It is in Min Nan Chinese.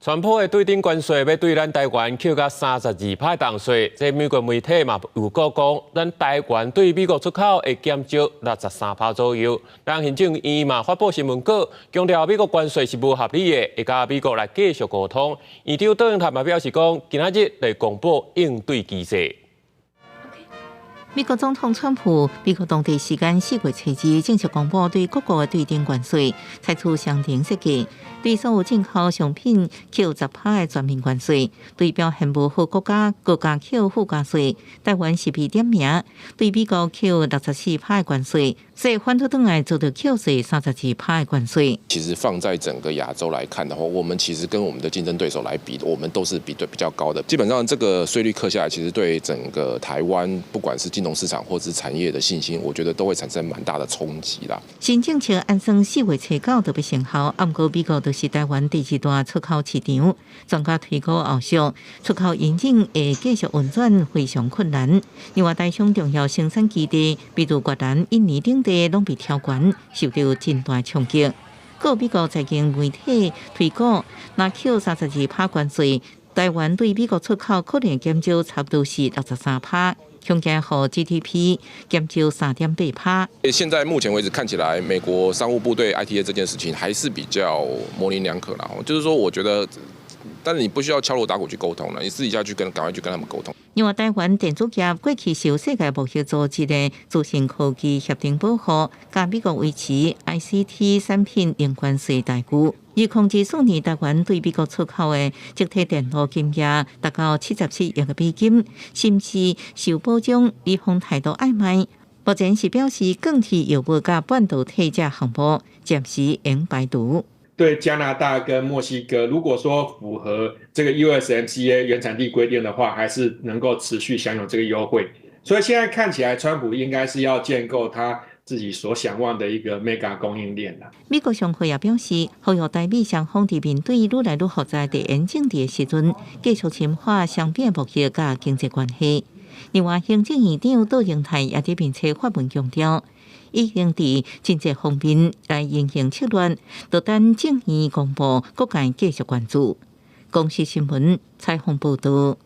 川普的對等關稅欲對咱台灣扣共32%重稅，這美國媒體嘛有報講，咱台灣對美國出口會減少63%左右。咱行政院嘛發布新聞稿，強調美國關稅是無合理的，會佮美國來繼續溝通。院長卓榮泰嘛表示講，今仔日會公布應對機制。美國總統川普美國當地時間4月初2正式公布對各國的對等關稅，採取雙重設計，對所有進口商品扣10%的全面關稅，對表現無好國家閣加扣附加稅。台灣是被點名，對美國扣64%的關稅，所以反倒轉來遭著扣稅32%的關稅。其實放在整個亞洲來看的話，我們其實跟我們的競爭對手來比，我們都是比對比較高的。基本上這個稅率課下來，其實對整個台灣，不管是金融市場或者產業的信心，我覺得都會產生蠻大的衝擊啦。新政策按算4月初9就欲生效，毋過美國就是台灣第二大出口市場。專家推估後續出口引進會繼續運轉非常困難。另外，台商重要生產基地，比如越南、印尼等地，攏被挑懸，受著真大衝擊。閣美國財經媒體推估，若扣32%關稅，台灣對美國出口可能減少差不多是63%。恐驚予 GDP 減少3.8%。現在目前為止看起來，美國商務部對 ITA 這件事情還是比較模棱兩可啦。就是說，我覺得，但是你不需要敲鑼打鼓去溝通了，你私底下去跟，趕快去跟他們溝通。另外，台灣電子業過去受世界貿易組織的資訊科技協定保護，佮美國維持 ICT 產品零關稅待遇。2024年，台灣對美國出口的積體電路金額達到77億美金，是毋是受保障？美方態度曖昧。目前是表示鋼鐵藥物佮半導體這項目暫時應排除。對加拿大跟墨西哥，如果說符合這個 USMCA 原產地規定的話，還是能夠持續享有這個優惠。所以現在看起來，川普應該是要建構他自己所想望的一個 MAGA 供應鏈啦。美國商會也表示，呼籲台美雙方佇面對愈來愈複雜地緣政治的時陣，繼續深化雙邊貿易佮經濟關係。另外，行政院長卓榮泰也佇面冊發文強調，已經佇經濟方面來應用策略，就等政院公布，各界繼續關注。公視新聞採訪報導。